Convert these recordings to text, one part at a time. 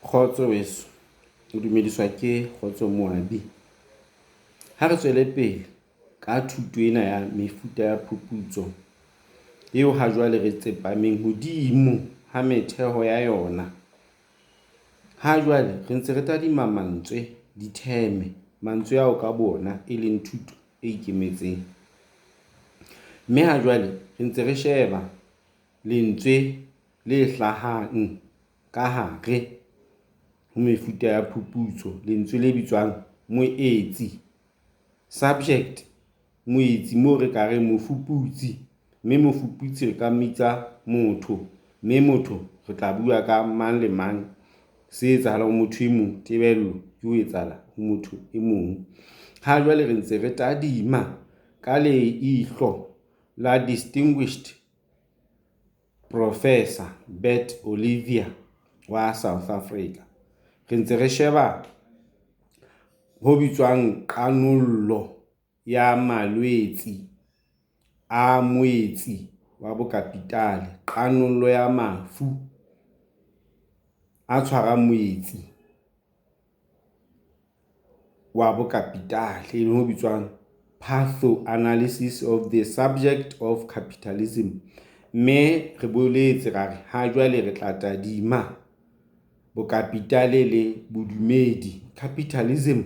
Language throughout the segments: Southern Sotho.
Kgotso weso, o dumediswa ke Kgotso Moabi. Ha re tswele pele ka thuto ena ya mefuta ya phuputso eo hajwale re tsepameng hodimo ha metheo ya yona. Hajwale re ntse re tadima mantswe, ditheme, mantswe ao ka boona e leng thuto e ikemetseng. Mme hajwale re ntse re sheba lentswe le hlahang ka hare ho mefuta ya phuputso, lentswe le bitswang moetsi, subject. Moetsi moo re ka reng mofuputsi, mme mofuputsi re ka mmitsa motho, mme motho re tla bua ka mang le mang. Se etsahalang ho motho e mong, tebello ke ho etsahala ho motho e mong. Ha jwale re ntse re tadima ka leihlo la distinguished Professor Bert Olivier wa South Africa. Re ntse re sheba ho bitswang qanollo ya malwetse a moetsi wa bokapitale. Qanollo ya mafu a tshwarang moetsi wa bokapitale, e leng ho bitswang pathoanalysis of the subject of capitalism. Mme re boletse ra re ha jwale re tla tadima bokapitale le bodumedi, capitalism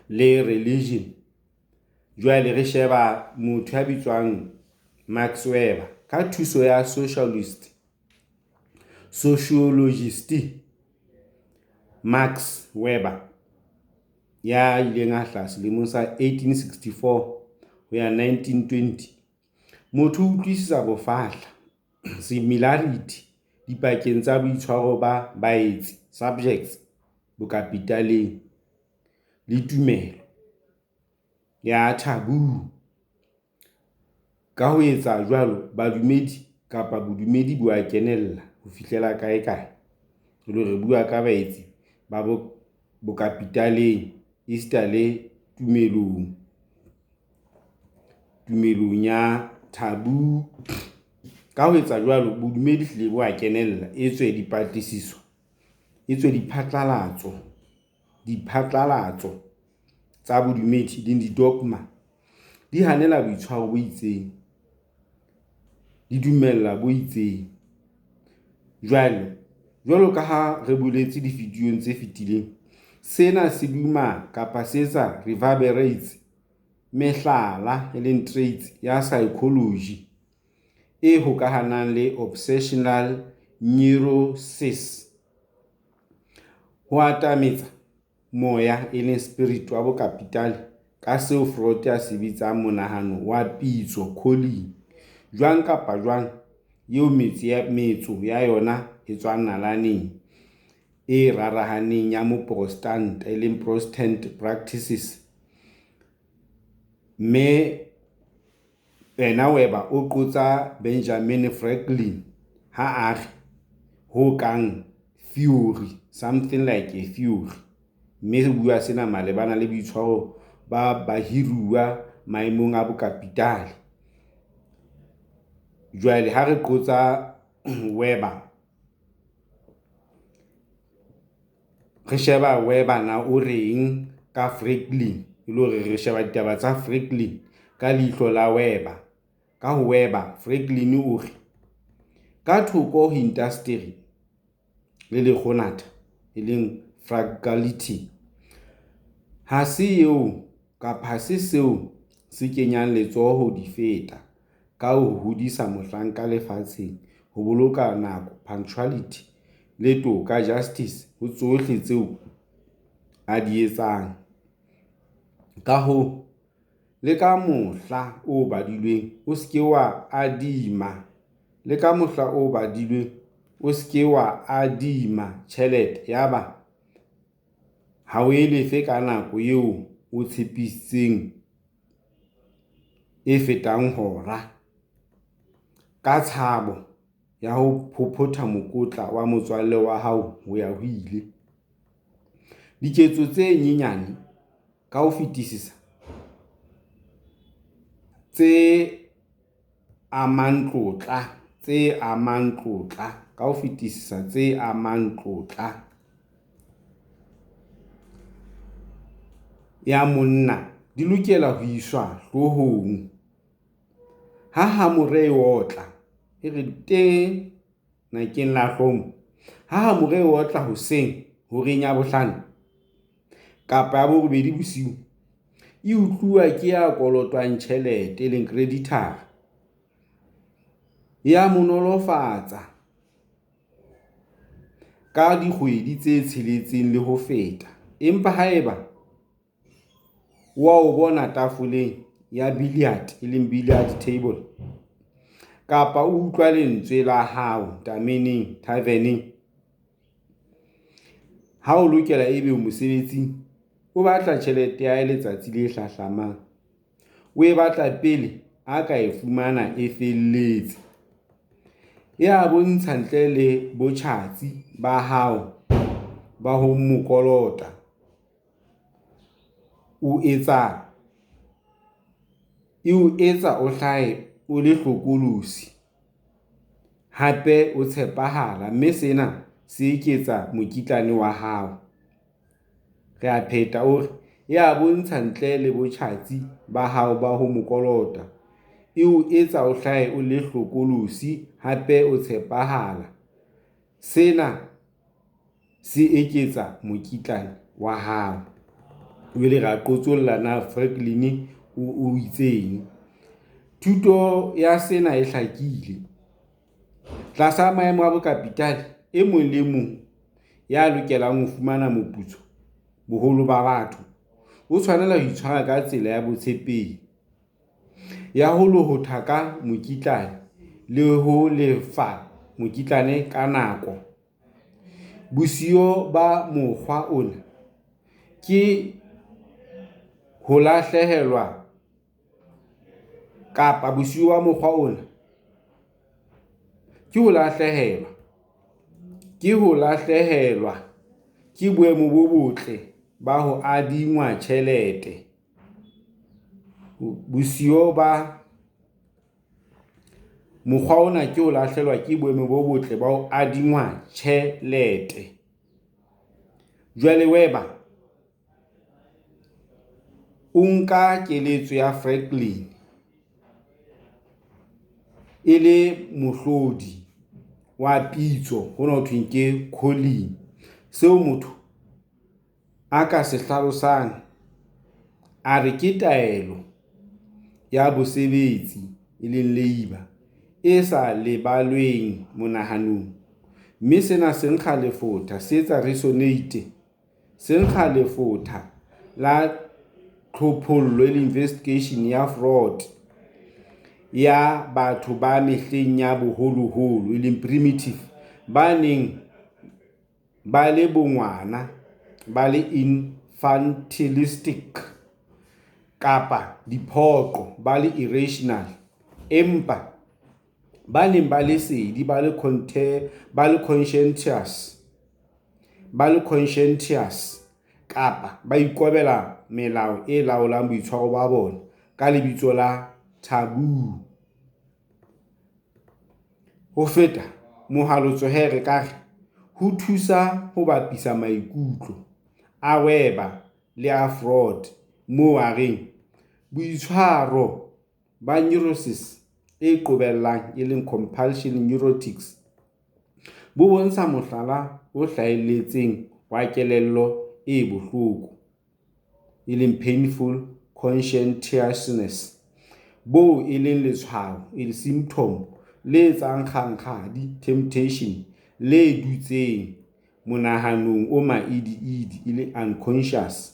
le religion. Jwale re sheba motho ya bitswang Max Weber ka thuso ya socialist, sociologist Max Weber ya ileng a hlaha selemong sa 1864 ho ya 1920. Motho o utlwisisa bofahla, similarity, dipakeng tsa boitshwaro ba baetsi, subjects, bokapitaleng le tumelo ya taboo. Ka ho etsa jwalo, badumedi kapa bodumedi bo a kenella ho fihlela kae kae. E le hore re bua ka baetsi ba bokapitaleng esita le tumelong, tumelong ya taboo. Ka ho etsa jwalo, bodumedi ehlile bo a kenella etswe dipatlisiso, etswe diphatlalatso, diphatlalatso tsa bodumedi leng di-dogma di hanela boitshwaro bo itseng, di dumella bo itseng. Jwale jwalo ka ha re boletse di-video-ng tse fetileng, sena se duma kapa se etsa reverberates mehlala, e leng traits ya psychology e hokahanang le obsessional neurosis. Ho atametsa moya, e leng spirit wa bokapitale ka seo Freud a se bitsang monahano wa pitso, calling, jwang kapa jwang eo metso ya yona e tswang nalaneng e rarahaneng ya Moprotestanta, e leng Protestant practices. Mme yena Weber o qotsa Benjamin Franklin ha a re ho kang theory, something like a theory. Mme re bua sena malebana le boitshwaro ba bahiruwa maemong a bokapitale. Jwale ha re qotsa Weber, re sheba Weber na o reng ka Franklin, e le hore re sheba ditaba tsa Franklin ka leihlo la Weber. Ka ho Weber, Franklin o re ka thoko ho indasteri le lekgonatha, e leng frugality, ha se eo kapa ha se seo se kenyang letsoho ho di feta ka ho hodisa mohlanka lefatsheng, ho boloka nako, punctuality, le toka, justice, ho tsohle tseo a di etsang. Ka hoo, le ka mohla o badilweng, o se ke wa adima, le ka mohla o badilweng, o se ke wa adima tjhelete yaba ha o e lefe ka nako eo o tshepisitseng e fetang hora, ka tshabo ya ho phophotha mokotla wa motswalle wa hao ho-ya-ho-ile. Diketso tse nyenyane ka ho fetisisa tse amang tlotla, tse amang tlotla. ka ho fetisisa tse amang tlotla ya monna di lokela ho iswa hloohong. Ha hamore e otla, e re te nakeng la hlompho. Ha hamore e otla hoseng horeng ya bohlano kapa ya borobedi bosiu, e utluwa ke ya kolotwang tjhelete, e leng creditor-a. Ya mo nolofatsa ka dikgwedi tse tsheletseng le ho feta. Empa haeba wa o bona tafoleng ya billiard, e leng billiard table kapa o utlwa lentswe la hao tameneng, tarven-eng ha o lokela ebe o mosebetsing, o batla tjhelete ya hae letsatsi le hlahlamang. O e batla pele a ka e fumana e felletse. Ya bontsha ntle le botjhatsi ba hao ba ho mo kolota, e o etsa o hlahe o le hlokolosi hape o tshepahala, mme sena se eketsa mokitlane wa hao. Re a pheta o re, ya bontsha ntle le botjhatsi ba hao ba ho mo kolota, e o etsa o hlahe o le hlokolosi hape o tshepahala. Sena se eketsa mokitlane wa hao. Jwale ra qotsolla na Franklin o itseng. Thuto ya sena e hlakile. Tlasa maemo a bokapitale, e mong le e mong ya lokelang ho fumana moputso, boholo ba batho, o tshwanela ho itshwara ka tsela ya botshepehi, ya ho lohotha ka mokitlane le ho lefa mokitlane ka nako. Bosiyo ba mokgwa ona ke ho lahlehelwa kapa bosiyo ba mokgwa ona ke ho lahlehelwa ke ho lahlehelwa ke boemo bo botle ba ho adingwa tjhelete. Bosiyo ba mokgwa ona ke ho lahlehelwa ke boemo bo botle ba ho adingwa tjhelete. Jwale Weber o nka keletso ya Franklin e le mohlodi wa pitso hona ho thweng ke calling. Seo motho a ka se hlalosang a re ke taelo ya bosebetsi, e leng labour, e sa lebalweng monahanong. Mme sena se nkga lefotha, se etsa resonate, se nkga lefotha la tlhophollo le investigation ya fraud ya batho ba mehleng ya boholoholo, e leng primitive, ba neng ba le bongwana, ba le infantilistic kapa diphoqo, ba le irrational, empa ba neng ba le sedi, ba le conscientious, kapa ba ikobela melao e laolang boitshwaro ba bona ka lebitso la taboo. Ho feta mohwalotso he re ka re, ho thusa ho bapisa maikutlo a Weber le a Freud moo a reng, boitshwaro ba neurosis e qobellang, e leng compulsion neurotics, bo bontsha mohlala o hlahelletseng wa kelello e bohloko, e leng painful conscientiousness, boo e leng letshwao, e leng symptom, le etsang kgankgadi, temptation, le dutseng monahanong o maidiidi, e leng unconscious,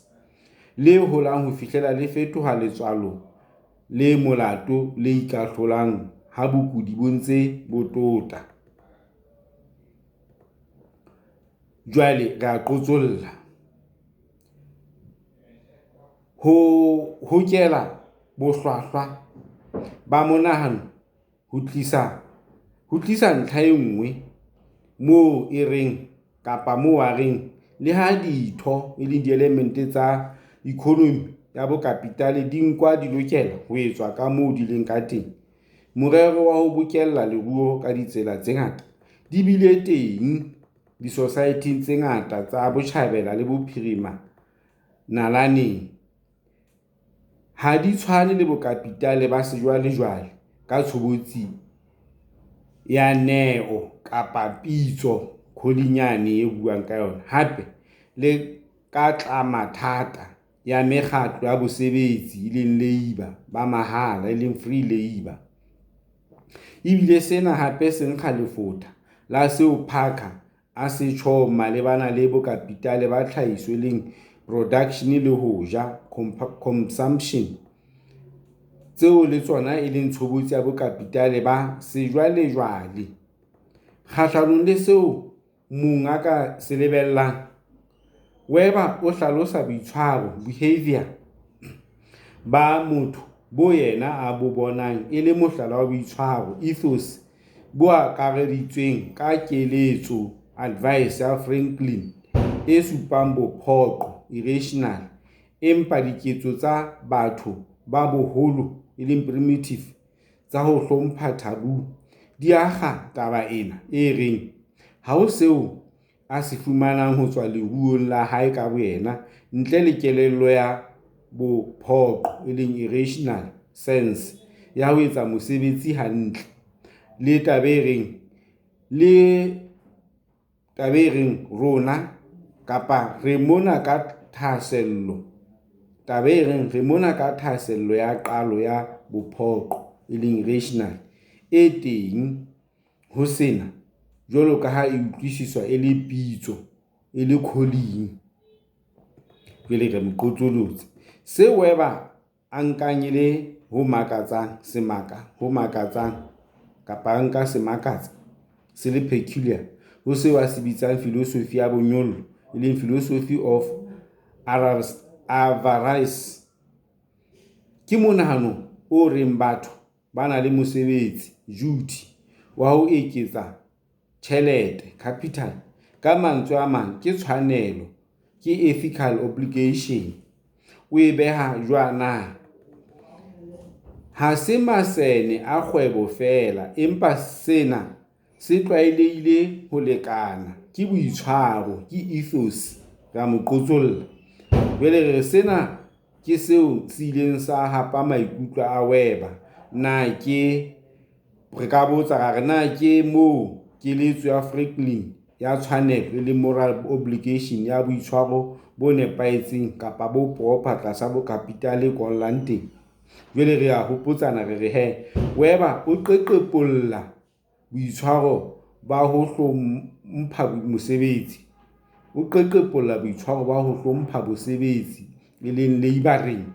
le holang ho fihlela le fetoha letswalo le molato le ikahlolang ha bokudi bo ntse bo tota. Jwale re a qotsolla. Ho hokela bohlwahlwa ba monahano ho tlisa ntlha e nngwe moo e reng kapa moo a reng le ha ditho, e leng dielemente tsa economy ya bokapitale di nkwa di lokela ho etswa ka moo di leng ka teng, morero wa ho bokella leruo ka ditsela tse ngata. Di bile teng disosaething tse ngata tsa Botjhabela le Bophirima nalaneng. Ha di tshwane le bokapitale ba sejwalejwale ka tshobotsi ya neo kapa pitso, calling yane e buang ka yona, hape le ka tlamathata ya mekgatlo ya basebetsi, labour, ba mahala, free labour. Ebile sena hape se nkga lefotha la seo Parker a se tjhong malebana le bokapitale ba tlhahiso, production, le ho ja, consumption, tseo le tsona e leng tshobotsi ya bokapitale ba sejwalejwale. Kgahlanong le seo mong a ka se lebellang, Weber o hlalosa boitshwaro, behaviour, ba motho boo yena a bo bonang e le mohlala wa boitshwaro, ethos, bo akareditsweng ka keletso, advice, ya Franklin e supang bophoqo, irrational, empa diketso tsa batho ba boholoholo, primitive, tsa ho hlompha taboo, di akga taba ena, e reng ha ho seo a se fumanang ho tswa leruong la hae ka boyena ntle le kelello ya bophoqo, irrational sense, ya ho etsa mosebetsi hantle, le taba e reng re mona ka thahasello ya qalo ya bophoqo, irrational, e teng ho sena jwalo ka ha e utlwisiswa e le pitso, calling. Seo Weber a nkang e le ho makatsang, peculiar, ho seo a se bitsang filosofi ya bonyollo, philosophy of avarice, ke monahano o reng batho ba na le mosebetsi, duty, wa ho eketsa tjhelete, capital, ka mantswe a mang ke tshwanelo, ethical obligation. O e beha jwana: Ha se masene a kgwebo feela, empa sena se tlwaelehile ho lekana, ke boitshwaro, ethos. Jwale re re sena ke seo se ileng sa hapa maikutlo a Weber. Na ke re ka botsa ra re na ke moo keletso ya Franklin ya tshwanelo, moral obligation, ya boitshwaro bo nepahetseng kapa bo proper tlasa bokapitale e kollang teng? Jwale re a hopotsana re re he Weber o qeqepolla boitshwaro ba ho hlompha mosebetsi. O qeqepolla boitshwaro ba ho hlompha bosebetsi, e leng labouring,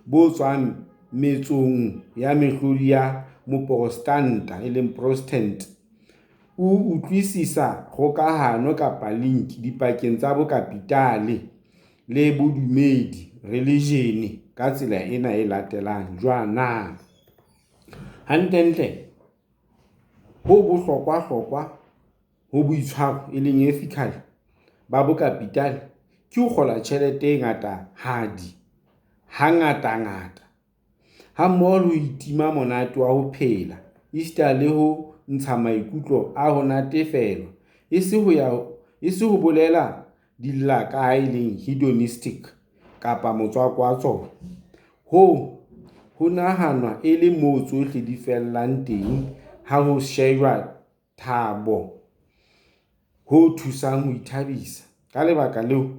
bo tswang metsong ya mehlodi ya Moprotestanta, e leng Protestant. O utlwisisa kgokahano kapa link dipakeng tsa bokapitale le bodumedi, religion, ka tsela ena e latelang jwana. Hantlentle, ho bohlokwahlokwa ho boitshwaro, e leng ethical, ba bokapitale ke ho kgola tjhelete e ngatahadi, hangatangata, hammoho le ho itima monate wa ho phela esita le ho ntsha maikutlo a ho natefelwa, e se ho bolela dillakae, hedonistic, kapa motswako wa tsona. Hoo ho nahanwa e le moo tsohle di fellang teng ha ho shejwa thabo ho thusang ho ithabisa. Ka lebaka leo,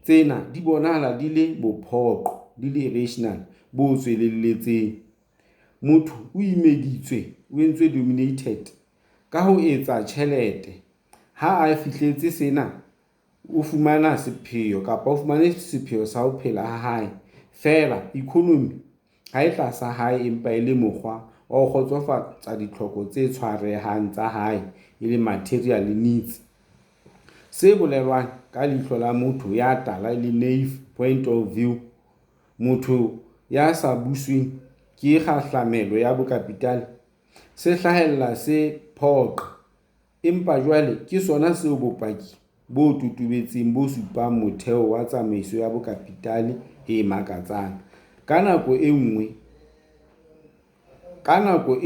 tsena di bonahala di le bophoqo, irrational, bo tswelelletseng. Motho o imeditswe, dominated, ka ho etsa tjhelete. Ha a fihletse sena, o fumana sepheo kapa o fumane sepheo sa ho phela ha hae. Feela economy ha e tlasa hae empa e le mokgwa wa ho kgotsofatsa ditlhoko tse tshwarehang tsa hae, e leng material needs. Se bolelwang ka leihlo la motho ya tala, naive point of view, motho ya sa busweng ke kgahlamelo ya bokapitale, se hlahella se phoqa, empa jwale ke sona seo bopaki bo totobetseng bo supang motheo wa tsamaiso ya bokapitale e makatsang. Ka nako e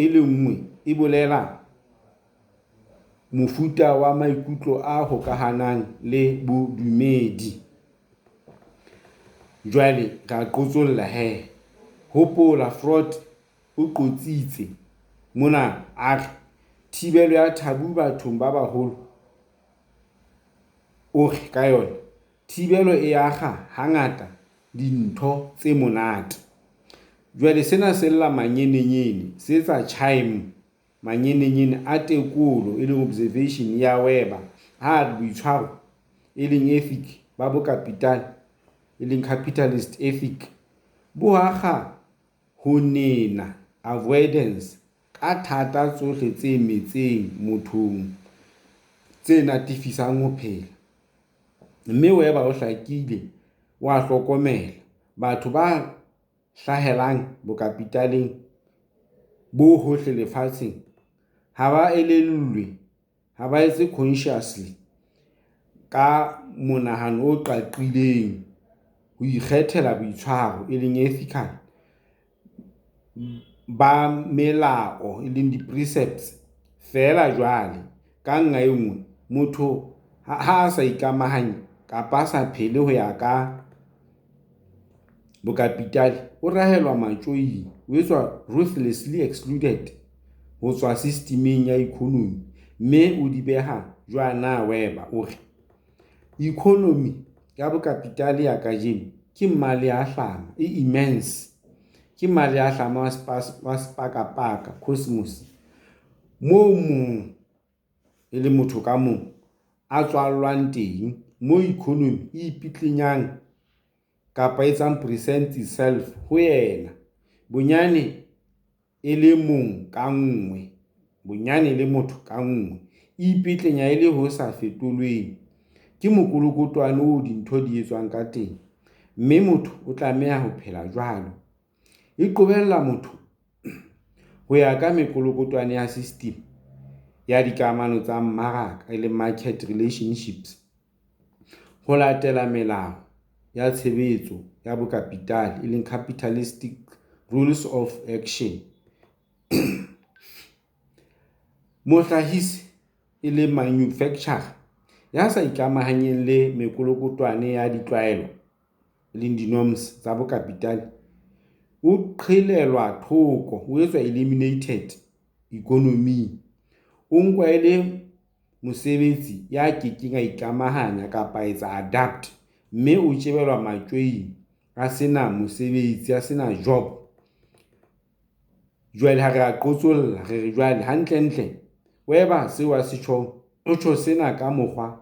le nngwe e bolela. Mofuta wa maikutlo a hokahanang le bodumedi. Jwale re a qotsolla he. Hopola Freud o qotsitse mona a re, thibelo ya taboo bathong ba baholo, o re ka yona, thibelo e akga hangata dintho tse monate. Jwale sena se lla manyenenyene, se etsa chime manyenenyene a tekolo, e leng observation ya Weber ha a re boitshwaro, e leng ethic ba bokapitale, e leng capitalist ethic, bo akga ho nena, avoidance, ka thata tsohle tse metseng mothong, tse natefisang ho phela. Mme Weber o hlakile, o a hlokomela, batho ba hlahelang bokapitaleng bo hohle lefatsheng ha ba elellwe, ha ba etse consciously ka monahano o qaqileng ho ikgethela boitshwaro, e leng ethical, ba melao, e leng di-precepts, feela jwale ka nqa e nngwe, motho ha a sa ikamahanye kapa a sa phele ho ya ka bokapitale, o rahelwa matjoing, o etswa ruthlessly excluded ho tswa sistimeng ya economy, mme o di beha jwaana Weber, o re, Economy ya bokapitale ya kajeno ke mmaleahlama, e immense, ke maleahlama wa sepakapaka, cosmos, moo mong, e leng motho ka mong, a tswallwang teng, moo economy e ipetlenyang kapa e etsang present itself ho yena, bonyane e le mong ka nngwe, bonyane e le motho ka nngwe, e ipetlenya e le ho sa fetolweng, ke mokolokotwane oo dintho di etswang ka teng, mme motho o tlameha ho phela jwalo. E qobella motho ho ya ka mekolokotwane ya system ya dikamano tsa mmaraka, e leng market relationships, ho latela melao ya tshebetso ya bokapitale, e leng capitalistic rules of action. Mohlahisi, e leng manufacturer, ya sa ikamahanyeng le mekolokotwane ya ditlwaelo, e leng di-norms, tsa bokapitale, o qhelelwa thoko, o etswa eliminated ikonoming, o nkwa e le mosebetsi ya ke keng a ikamahanya kapa a etsa adapt, mme o tjebelwa matjoing a se na mosebetsi, a se na job. Jwale ha re a qotsolla, re re jwale hantlentle Weber seo a se tjhong, o tjho sena ka mokgwa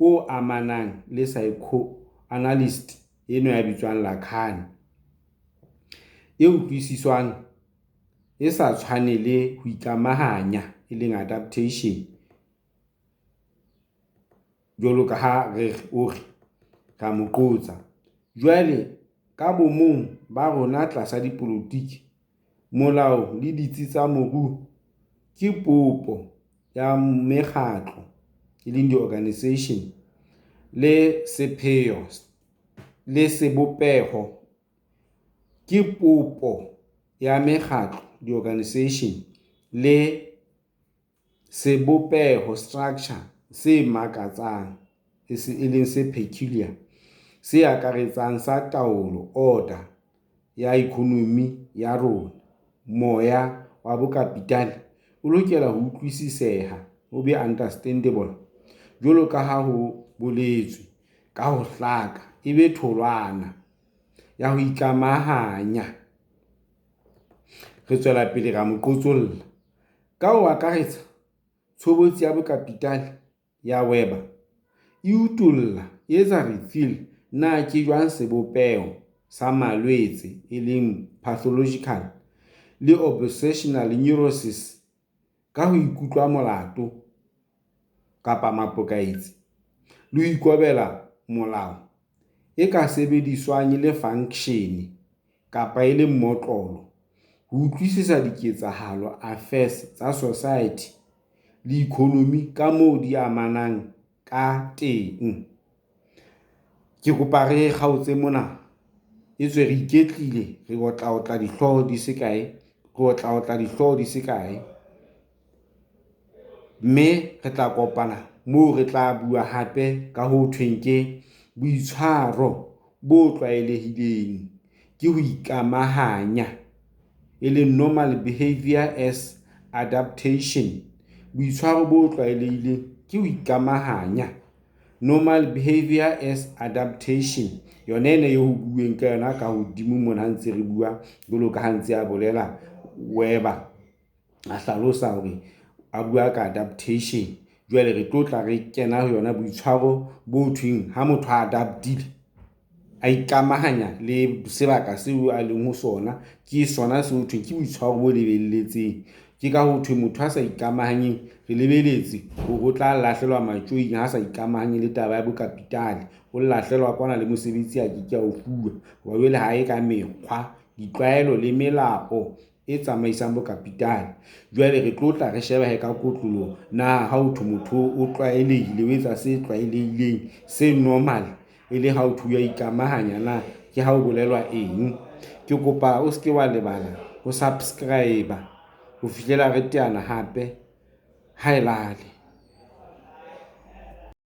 o amanang le psychoanalyst enwa ya bitswang Lacan, e utlwisiswang e sa tshwane le ho ikamahanya, e leng adaptation, jwalo ka ha re re o re, re a mo qotsa. Jwale ka bomong ba rona tlasa dipolotiki, molao le ditsi tsa moruo, ke popo ya mekgatlo, e leng di-organisation, le sebopeho, ke popo ya mekgatlo, di-organisation, le sebopeho, structure, se makatsang, e leng se peculiar, se akaretsang sa taolo, order, ya ekonomi ya rona, moya wa bokapitale o lokela ho utlwisiseha, o be understandable, jwalo ka ha ho boletswe ka ho hlaka, e be tholwana ya ho ikamahanya. Re tswela pele re a mo qotsolla. Ka ho akaretsa, tshobotsi ya bokapitale ya Weber e utolla, e etsa reveal, na ke jwang sebopeho sa malwetse, e leng pathological, le obsessional neuroses ka ho ikutlwa molato kapa mapokaetsi le ho ikobela molao, e ka sebediswang e le fankshene kapa e le mmotlolo ho utlwisisa diketsahalo, affairs, tsa society le economy ka moo di amanang ka teng. Ke kopa re kgaotse mona, etswe re iketlile, re otlaotla dihlooho di se kae, re otlaotla dihlooho di se kae. Mme re tla kopana moo re tla bua hape ka ho thweng ke boitshwaro bo tlwaelehileng ke ho ikamahanya, e leng normal behaviour as adaptation. Boitshwaro bo tlwaelehileng ke ho ikamahanya, normal behaviour as adaptation. Yona ena eo ho bueng ka yona ka hodimo mona ha ntse re bua jwalo ka ha ntse a bolela Weber a hlalosa hore a bua ka adaptation. Jwale re tlo tla re kena ho yona boitshwaro bo thweng ha motho a adapt-ile a ikamahanya le sebaka seo a leng ho sona, ke sona se ho thweng ke boitshwaro bo lebelletseng. Ke ka ho thwe motho a sa ikamahanyeng re lebeletse hore o tla lahlelwa matjoing ha sa ikamahanye le taba ya bokapitale. O lahlelwa kwana le mosebetsi a ke ke a o fuwa hoba jwale ha e ka mekgwa, ditlwaelo le melao e tsamaisang bokapitale. Jwale re tlo tla re sheba hee ka kotloloho na ha ho thwe motho o tlwaelehile, o etsa se tlwaelehileng, se normal e le ha ho thwe wa ikamahanya na ke ha ho bolelwa eng. Ke kopa o seke wa lebala ho subscriber ho fihlela re teana hape. Haelale.